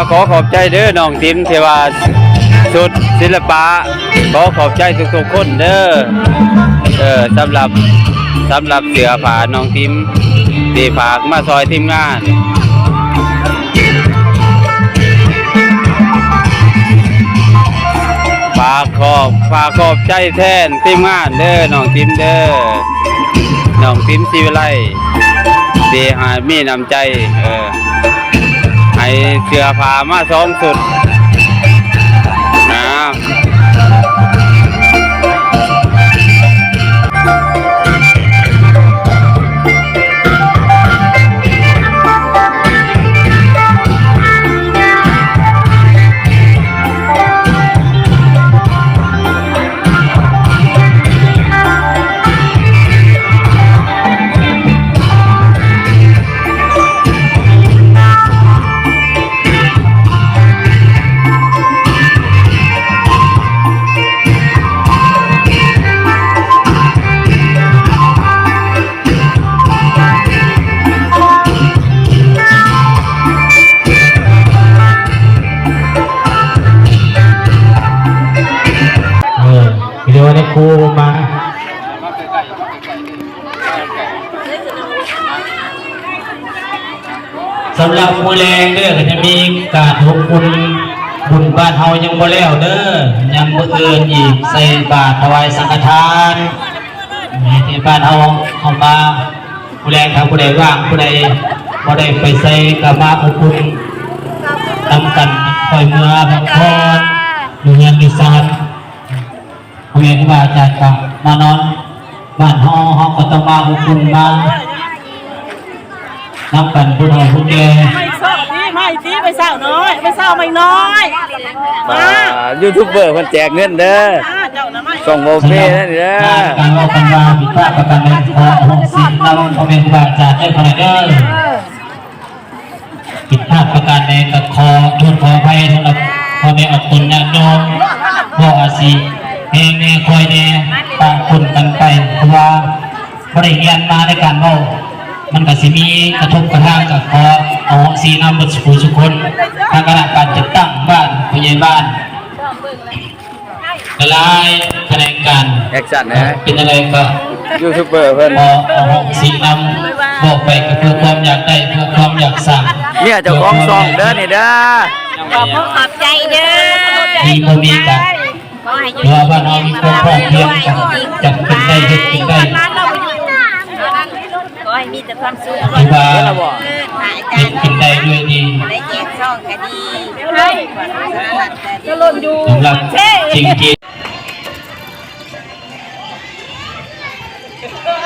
ຂໍຂອບໃຈເດີນ້ອງຕິມ ທີ່ວ່າຊຸດສິລະປະ ຂໍຂອບໃຈທຸກໆຄົນເດີ ເອີ ສຳລັບ ສຳລັບເສື້ອຜ້ານ້ອງຕິມ ທີ່ຝາກມາຊ່ອຍທີມງານ. ຝາກຂອບ ຝາກຂອບໃຈແທນທີມງານເດີ ນ້ອງຕິມເດີ ນ້ອງຕິມ ສີວິໄລ ທີ່ໃຫ້ມີນ້ຳໃຈ ເອີ ໃຫ້ເສື້ອຜ້າມາສອງຊຸດນະ. ເອີ ວິດີໂອນີ້ຄູມາ. ສຳລັບມື້ແລງເດີ ກໍຈະມີການອົບອຸ່ນ ບຸນບ້ານເຮົາຍັງບໍ່ແລ້ວເດີ ຍັງມື້ອື່ນອີກ ໃສ່ບາດຖວາຍສັງຄະທານ ໃຫ້ທີ່ບ້ານເຮົາເຂົ້າມາ. ມື້ແລງຖ້າຜູ້ໃດວ່າງ ຜູ້ໃດບໍ່ໄດ້ໄປໃສ ກໍມາອົບອຸ່ນນຳກັນ ຄ່ອຍເມືອພັກຜ່ອນຢູ່ເຮືອນຢູ່ຊານ. ພໍ່ແມ່ຄູບາອາຈານກໍມານອນບ້ານເຮົາ ເຮົາກໍຕ້ອງມາອົບອຸ່ນ ມານຳກັນ ຜູ້ເຖົ້າຜູ້ແກ່. ໄມ້ຊອກນີ້ ໄມ້ຕີໄປສາວນ້ອຍ ໄປສາວໄມ້ນ້ອຍ ມາ ຢູທູບເບີເພິ່ນແຈກເງິນເດີ ອ່າ ເຈົ້ານະໄມ້ ຊ່ອງເວົ້າເປ້ນັ້ນເດີ. ການເວົ້າກັນວ່າຜິດພາດປະການໃດ ຂໍອະໂຫສິນຳພໍ່ແມ່ຄູບາອາຈານເດີ ຂໍໜ້ອຍເດີ. ເອີ ຜິດພາດປະການໃດກໍຂໍໂທດຂໍອະໄພສຳລັບພໍ່ແມ່ອອກຕົນຍາດໂຍມ ເວົ້າອາດຊິແຮງແດ່ຄ່ອຍແດ່ ປະປົນກັນໄປ ເພາະວ່າບໍ່ໄດ້ຮຽນມາໃນການເວົ້າ ມັນກໍຊິມີກະທົບກະທາງ ກໍຂໍອະໂຫສິນຳເບິດສູ່ຜູ້ສູ່ຄົນ ທາງຄະນະການຈັດຕັ້ງບ້ານ ຜູ້ໃຫຍ່ບ້ານ ຫຼາຍໆຂະແໜງການ ແອັກຊັນນະ ເປັນຈັ່ງໃດກໍຢູທູບເບີເພິ່ນຂໍອະໂຫສິນຳ ເວົ້າໄປກໍເພື່ອຄວາມຢາກໄດ້ ເພື່ອຄວາມຢາກສ້າງ ເມຍເຈົ້າຂອງຊ່ອງເດີນີ້ເດີ ຂອບຄຸນຂອບໃຈເດີ ມີບໍ່ມີກໍ ຂໍໃຫ້ຢູ່ດີມີແຮງ ເພາະວ່າບ້ານເຮົາມີຄວາມພ້ອມພຽງ ກໍຈະເປັນໄດ້ ເຮັດເປັນໄດ້ ຂໍໃຫ້ມີແຕ່ຄວາມສຸກ ຖືວ່າເຮັດເປັນໄດ້ດ້ວຍດີ ໄດ້ແຈກຊອງກໍດີ ສຳລັບຈິງໆ.